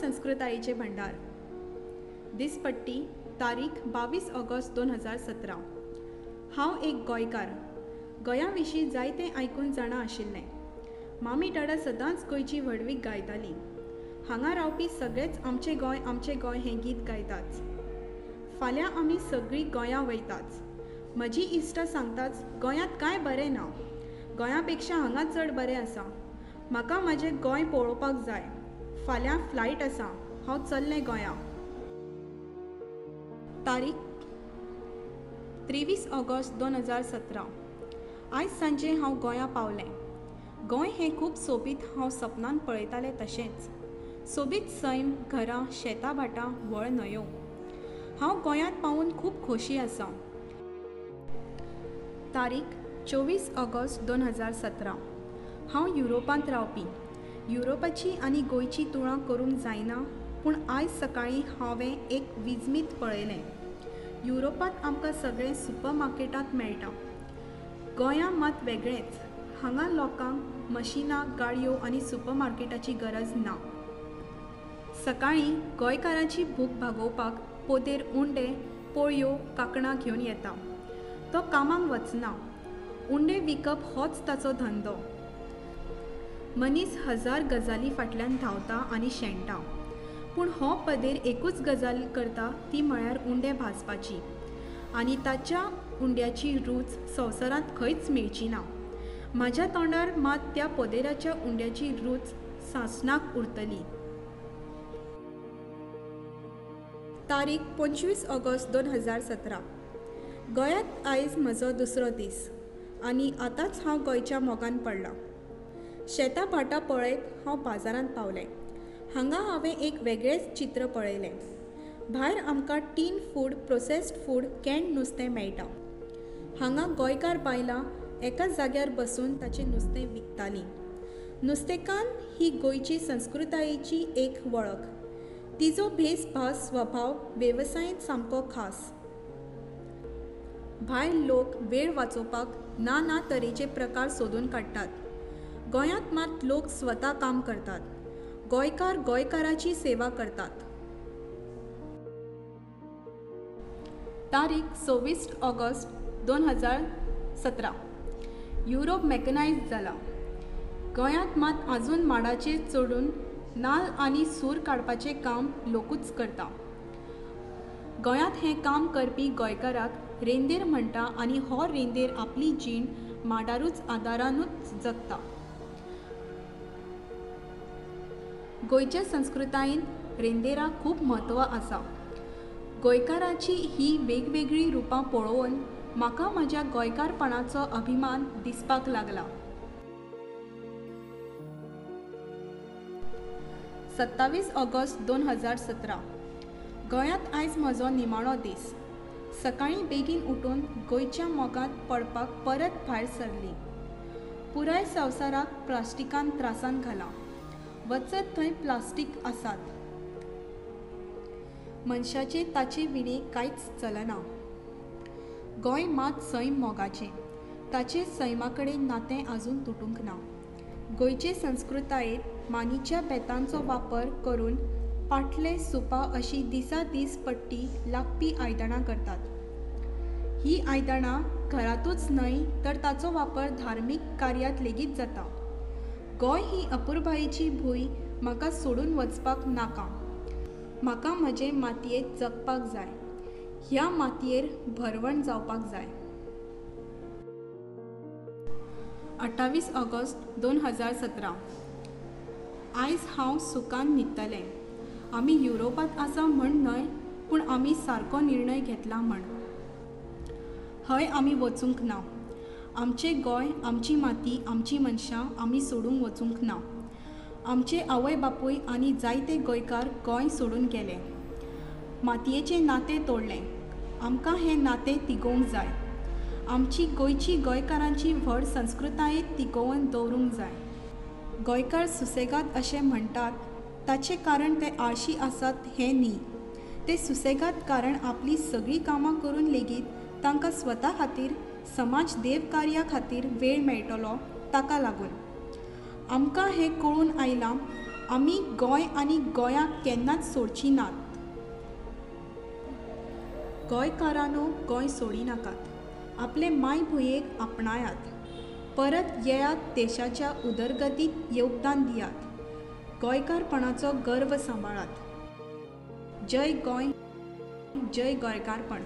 संस्कृतायेचें भंडार. दिसपट्टी तारीख 22 ऑगस्ट 2017. हांव एक गोंयकार. गोंया विशीं जायतें आयकून जाणा आशिल्लें. मामी डाडा सदांच गोंयची व्हडवीक गायताली. हांगा रावपी सगळेच आमचें गोंय आमचें गोंय हें गीत गायताच. फाल्यां आमी सगळीं गोंयां वयताच. म्हजी इश्टां सांगताच गोंयांत कांय बरें ना, गोंया पेक्षा हांगा चड बरें आसा. म्हाका म्हजें गोंय पळोवपाक जाय. फाल्यां फ्लायट आसा, हांव चल्लें गोंयां. तारीख 23 ऑगस्ट 2017. आयज सांजे हांव गोंयां पावलें. गोंय हें खूब सोबीत, हांव सपनान पळयतालें तशेंच. सोबीत सैम, घरां, शेतां भाटां, व्हड न्हंयो. हांव गोंयांत पावून खूब खोशी आसा. तारीख 24 ऑगस्ट 2017. हांव युरोपांत रावपी. युरोपाची आनी गोंयची तुळा करूंक जायना, पूण आयज सकाळीं हांवें एक विजमीत पळयलें. युरोपांत आमकां सगळें सुपरमार्केटांत मेळटा. गोंया मात वेगळेंच. हांगा लोकांक मशिनां, गाडयो आनी सुपरमार्केटाची गरज ना. सकाळीं गोंयकारांची भूक भागोवपाक पोदेर उंडे, पोळयो, कांकणां घेवन येता. तो कामाक वचना. उंडे विकप होच ताचो धंदो. मनीस हजार गजाली फाटल्यान धांवता आनी शेणटा, पूण हो पदेर एकूच गजाल करता, ती म्हळ्यार उंडे भाजपाची. आनी ताच्या उंड्याची रूच संवसारांत खंयच मेळची ना. म्हाज्या तोंडार मात त्या पोदेराच्या उंड्याची रूच सासणाक उरतली. तारीख 25 ऑगस्ट 2017. गोंयांत आयज म्हजो दुसरो दीस आनी आतांच हांव गोंयच्या मोगान पडलां. शेतां भाटां पळयत हांव बाजारांत पावलें. हांगा हांवें एक वेगळेंच चित्र पळयलें. भायर आमकां tin food, processed food, canned नुस्तें मेळटा. हांगा गोंयकार बायलां एका जाग्यार बसून ताचें नुस्तें विकतालीं. नुस्तेकान्न ही गोंयची संस्कृतायेची एक वळख. तिजो भेस, भास, स्वभाव वेवसायेंत सामको खास. भायर लोक वेळ वाचोवपाक ना ना तरेचे प्रकार सोदून काडटात. गोंयांत मात लोक स्वता काम करतात. गोंयकार गोंयकाराची सेवा करतात. तारीख 26 ऑगस्ट 2017. युरोप मॅकनायज जाला. गोंयांत मात आजून माडाचेर चडून नाल आनी सूर काडपाचें काम लोकूच करता. गोंयांत हें काम करपी गोंयकाराक रेंदेर म्हणटा आनी हो रेंदेर आपली जीण माडारूच आदारानूच जगता. गोंयच्या संस्कृतायेंत रेंदेराक खूब म्हत्व आसा. गोंयकाराची ही वेगवेगळीं रुपां पळोवन म्हाका म्हज्या गोंयकारपणाचो अभिमान दिसपाक लागला. 27 ऑगस्ट 2017. गोंयांत आयज म्हजो निमाणो दीस. सकाळीं बेगीन उठून गोंयच्या मोगांत पडपाक परत भायर सरली. पुराय संवसाराक प्लास्टिकान त्रासान घाला. वचत थंय प्लास्टीक आसात. मनशाचें ताचे विणें कांयच चलना. गोंय मात सैम मोगाचें. ताचें सैमा कडेन नातें आजून तुटूंक ना. गोंयचे संस्कृतायेंत मानीच्या बेतांचो वापर करून पाटले, सुपां अशी दिसा दीस पट्टी लागपी आयदनां करतात. ही आयदनां घरांतूच न्हय तर ताचो वापर धार्मीक कार्यांत लेगीत जाता. गोंय ही अपुरबायेची भूंय म्हाका सोडून वचपाक नाका. म्हाका म्हजे मातयेंत जगपाक जाय. ह्या मातयेर भरवण जावपाक जाय. 28 ऑगस्ट 2017. आयज हांव सुखान न्हिदतलें. आमी युरोपांत आसा म्हण न्हय, पूण आमी सारको निर्णय घेतला म्हण. हय, आमी वचूंक ना. आमचें गोंय, आमची माती, आमची मनशां आमी सोडूंक वचूंक ना. आमचे आवय बापूय आनी जायते गोंयकार गोंय सोडून गेले. मातयेचें नातें तोडलें. आमकां हें नातें तिगोवंक जाय. आमची गोंयची गोंयकारांची व्हड संस्कृतायेंत तिगोवन दवरूंक जाय. गोंयकार सुसेगाद अशें म्हणटात ताचें कारण ते आळशी आसात हें न्ही. ते सुसेगाद कारण आपलीं सगळीं कामां करून लेगीत तांकां स्वता खातीर, समाज देवकार्या खातीर वेळ मेळटलो ताका लागून. आमकां हें कळून आयलां आमी गोंय आनी गोंयाक केन्नाच सोडची नात. गोंयकारांनो, गोंय सोडिनाकात. आपले मायभुंयेक आपणायात. परत येयात, देशाच्या उदरगतीत योगदान दियात. गोंयकारपणाचो गर्व सांबाळात. जय गोंय, जय गोंयकारपण.